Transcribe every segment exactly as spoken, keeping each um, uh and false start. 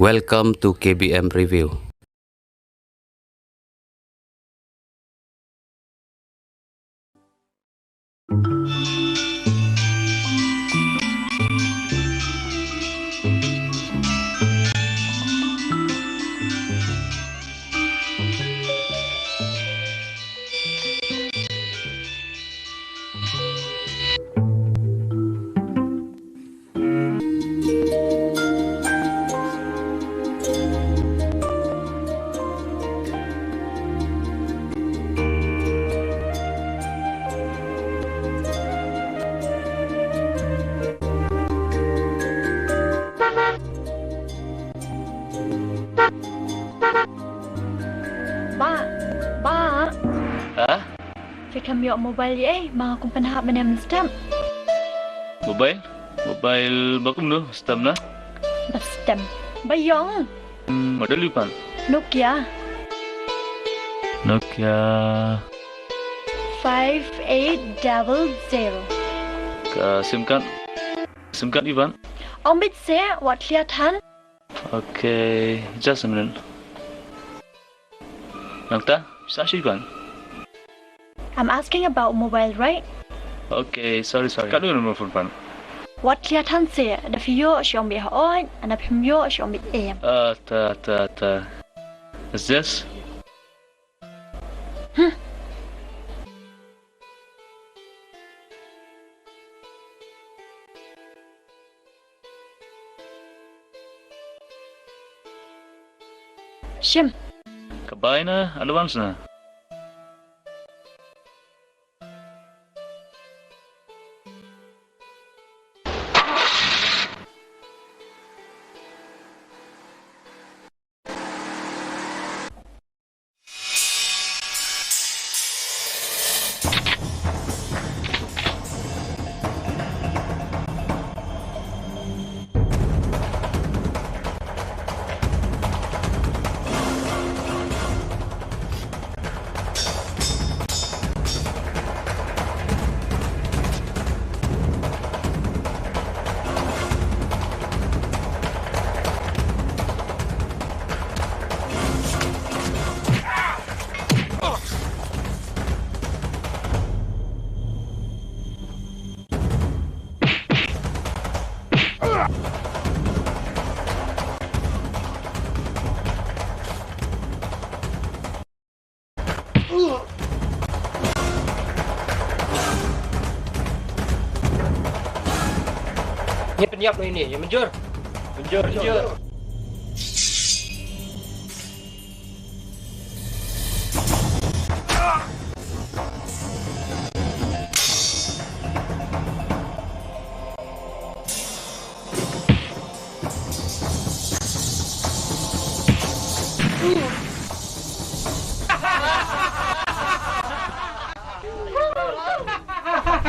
Welcome to K B M Review. Ba, ba. Ha? Phi khlem ïoh mobile ei, ma nga kum pynhap mynne mynstep. Mobile? Mobile ba kumno? Stem na? Ba stem. Ba ïong. Hmm, model ipan? Nokia. Nokia. Five eight double zero. Ka SIM card? SIM card ipan? Ym bit se, wat khlieh than. Okay, just a minute. Nangta, sa shi pan. I'm asking about mobile, right? Okay, sorry, sorry. Ka du number phone pan. Wat khlieh than se, da phi ïoh shi ong bit hooid, ana phim ïoh shi ong bit em. Ah, ta, ta, ta. Is this? Hmm. Shim. Ka bai na advance na. Ngi pynïap ïa ine, ïa mynjur. Mynjur, mynjur.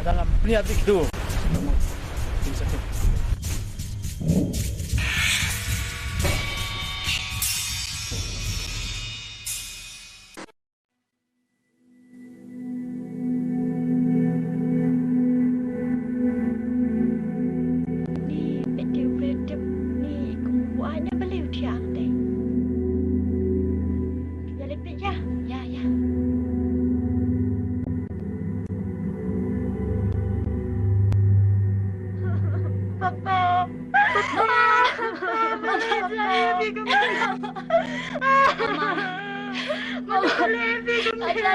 Dalam ni abis tu. Ni pynthiew pynthiew ni kum u ai ne beliw thiang te. Ïa leit peit ïa. Ïa, ïa. Papa. Papa. Papa. Mama. Mama.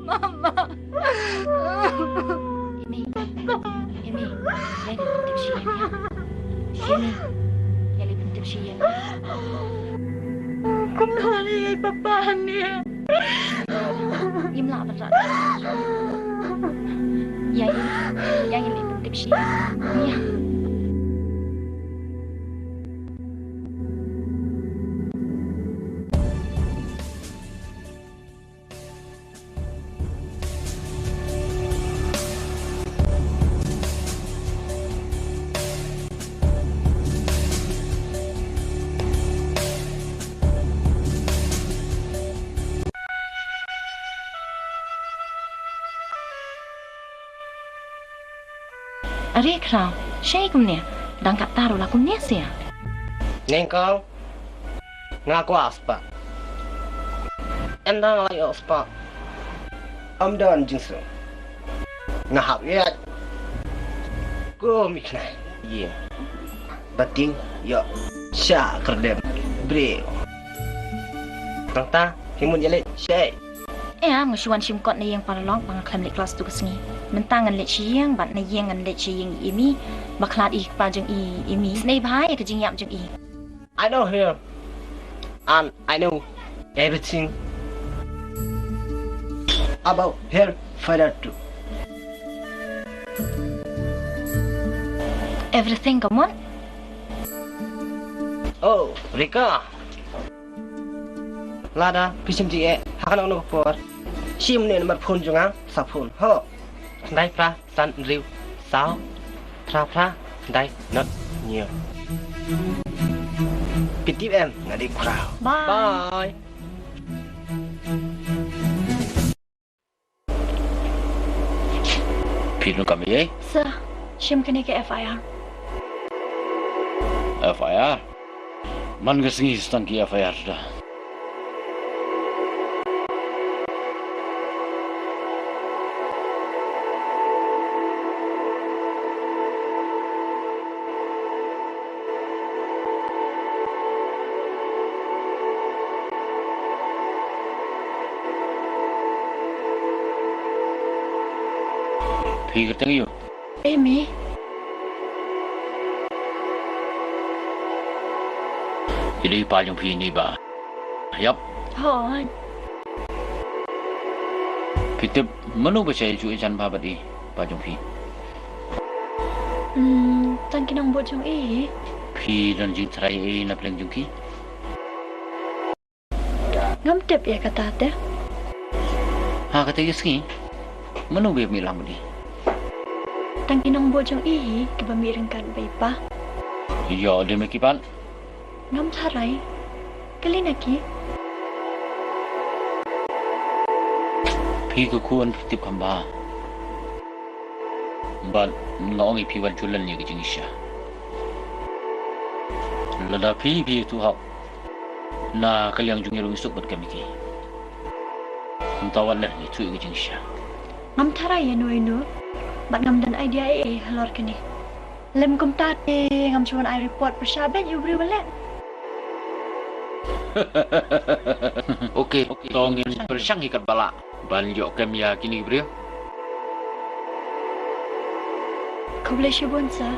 Mama. Mama. Imi. Imi. Ïa leit pyntip shi ïa. Imi. Ïa leit pyntip shi ïa. Kumno ïa papa ne? Ngim lah ban rah. Ïa, ïa, ïa, ïa leit pyntip shi ïa. Ïa. Are khraw, shaei kumne? Dang katta ruh la kumne sia. Nyngkong. Nga kwah spah. Ynda nga la ïoh spah, ym don jingsngew. Nga hap ïaid kum i khnai ïing ba tieng ïoh sha kyrdem briew. Nangta phi mut ïaleit shaei? Em, nga shu wan shim kot na ïing paralok ba nga khlem leit klas tu ka sngi. Mynta ngan leit sha ïing bad na ïing ngan leit sha ïing i Amy ba khlad i kpa jong i Amy. Snei bha ïa ka jingïap jong i. I know her and I know everything about her father too. Everything ka mut? Oh, Rika. Lada phi shem jingeh ha kano kano ka por, shim ne namar phone jong nga sa phone. Ho. Khyndai phra san hynriew saw phra phra khyndai nod hynñiew. Phi tip em, nga dei khraw. Bye. Bye. Phi donkam ei? Sir, shim kane ka F I R. F I R? Man ka sngi sa tang ki F I R da. Phi kyrteng aiu? Amy. I dei i pa jong phi ne i bah? Yap. Hooid. Phi tip mano ba shah ïajuh ïajan bha bad i pa jong phi? Hmm, tang ki nongbud jong i. Phi don jingtharai ei na pdeng jong ki? Ngam tip ïa kata te. Ha kata ka sngi mano ba ïa mih lang bad i? Tang ki nongbud jong i hi kiba mih ryngkat bad i pa. Ïa, dei ma ki pat? Ngam tharai. Kylli na ki. Phi ka khun phi tip kham bha. Bad nga ong ïa phi wat ju len ïa ka jingshisha. Lada phi phi ïathuh hok na ka liang jong ïa u Isuk bad ka Miki, kumta wat len ïathuh ïa ka jingshisha. Ngam tharai ïano ïano bad ngam don idea ei ei halor kane. Lem kumta te ngam shu wan ai report pyrshah beit ïa u briew ba leh. Okay, to ngin pyrshang hi katba lah ban ïoh kem ïa kine ki briew. Khublei shibun sir.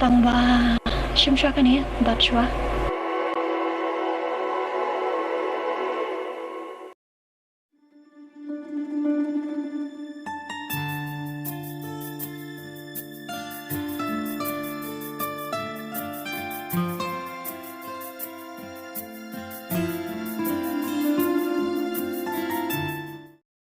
Tang ba shim shuwa kane bad shuwa.